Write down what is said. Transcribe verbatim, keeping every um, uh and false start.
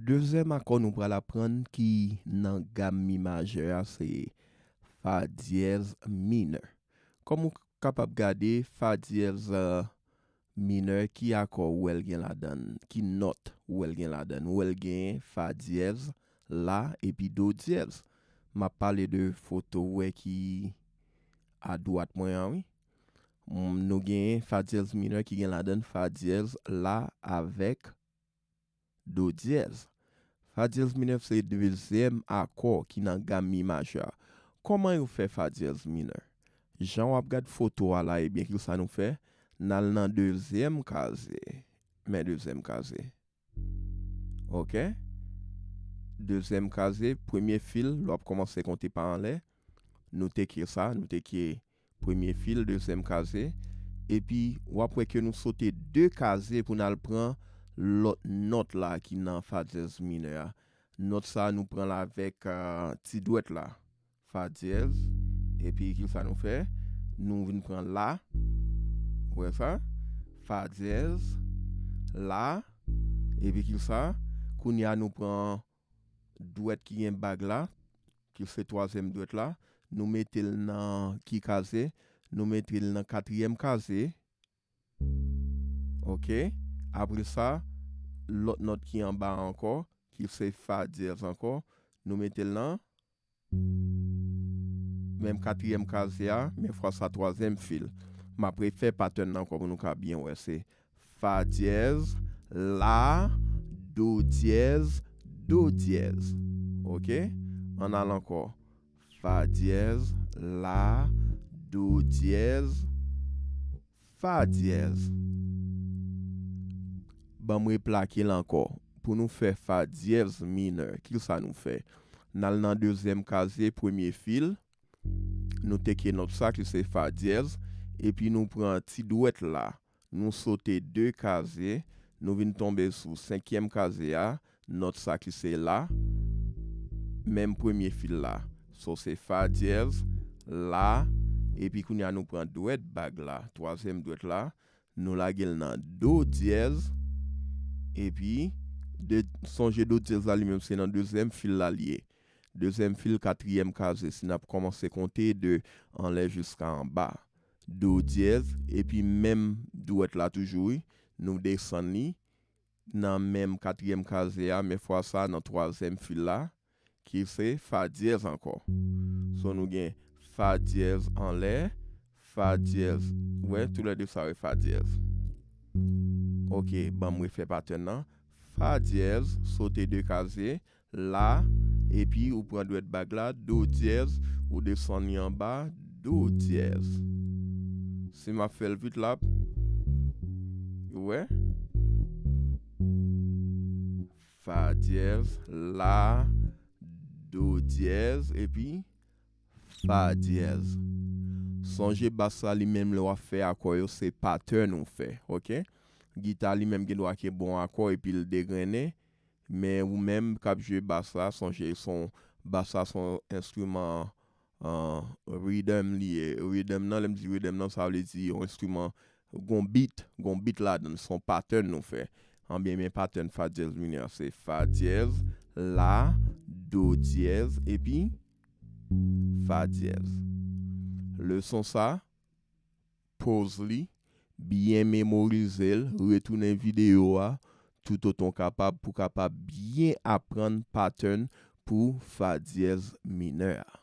Dezyèm akò nou pral aprann ki nan gam mi majè a se fa dyèz minè. Kòm ou kapab gade, fa dyèz minè, ki akò ou wè l gen ladan l, ki nòt ou wè l gen ladan l? Ou wè l gen fa dyèz, la, epi do dyèz. M ap pale de foto ou wè ki adwat mwen an, wi. Nou gen fa dyèz minè ki gen ladan l fa dyèz, la avèk do dyèz. Fa dyèz minè se dezyèm akò ki nan gam mi majè a. Kòman yo fè fa dyèz minè? Jan w ap gad foto a la, ebyen, ki sa nou fè? N al nan dezyèm kazye. Men dezyèm kazye. Oke. Dezyèm kazye, premye fil, lè w ap kòmanse konte pa anlè. Nou teke sa, nou teke premye fil, dezyèm kazye. Epi, w ap wè ke nou sote de kazye pou n al pran lòt nòt la ki nan fa dyèz minè a. Nòt sa, nou pran l avèk, euh, ti dwèt la. Fa dyèz. Epi, ki sa nou fè? Nou vin pran la. Ou wè sa? Fa dyèz. La. Epi, ki sa? Kounye a, nou pran dwèt ki gen bag la, ki se twazyèm dwèt la. Nou mete l nan ki kazye? Nou mete l nan katriyèm kazye. Oke. Apre sa, lòt nòt ki anba a ankò, ki se fa dyèz ankò, nou mete l nan menm katriyèm kazye a, men fwa sa twazyèm fil. M ap refè patèn nan ankò pou nou ka byen wè. Se fa dyèz, la, do dyèz, do dyèz. Oke? Ann al ankò. Fa dyèz, la, do dyèz, fa dyèz. Ban m replake l ankò. Pou nou fè fa dyèz minè, ki sa nou fè? N al nan dezyèm kazye, premye fil. Nou teke nòt sa ki se fa dyèz. Epi nou pran ti dwèt la. Nou sote de kazye. Nou vin tonbe sou senkyèm kazye a. Nòt sa ki se la. Menm premye fil la. So se fa dyèz, la. Epi kounye a nou pran dwèt bag la. Twazyèm dwèt la. Nou lage l nan do dyèz. Epi, de, sonje do dyèz la li menm se nan dezyèm fil la li ye. Dezyèm fil, katriyèm kazye, si n ap kòmanse konte de anlè jiska anba. Do dyèz, epi menm dwèt la toujou, wi, nou desann li nan menm katriyèm kazye a, men fwa sa nan twazyèm fil la, ki se fa dyèz ankò. So nou gen fa dyèz anlè, fa dyèz, wè, toulède sa wè fa dyèz. Oke, ban m refè patèn nan. Fa dyèz, sote de kazye, la, epi ou pran dwèt bag la, do dyèz, ou desann li anba, do dyèz. Si m ap fè l vit la, ou wè? Fa dyèz, la, do dyèz, epi fa dyèz. Sonje bas la li menm lè w ap fè akò yo, se patèn ou fè, oke? Gita li menm gen dwa gen bon akò epi l degrennen, men ou menm k ap jwe bas la, sonje se yon, bas la se yon enstriman, euh, riddim li ye. Riddim nan, lè m di riddim nan, sa vle di yon enstriman, gon beat, gon beat ladan l, se yon patèn nou fè. Anben, men patèn fa dyèz minè a, se fa dyèz, la, do dyèz, epi fa dyèz. Leson sa, poz li, byen memorize l, retounen videyo a toutotan w kapab pou w kapab byen aprann patèn pou fa dyèz minè a.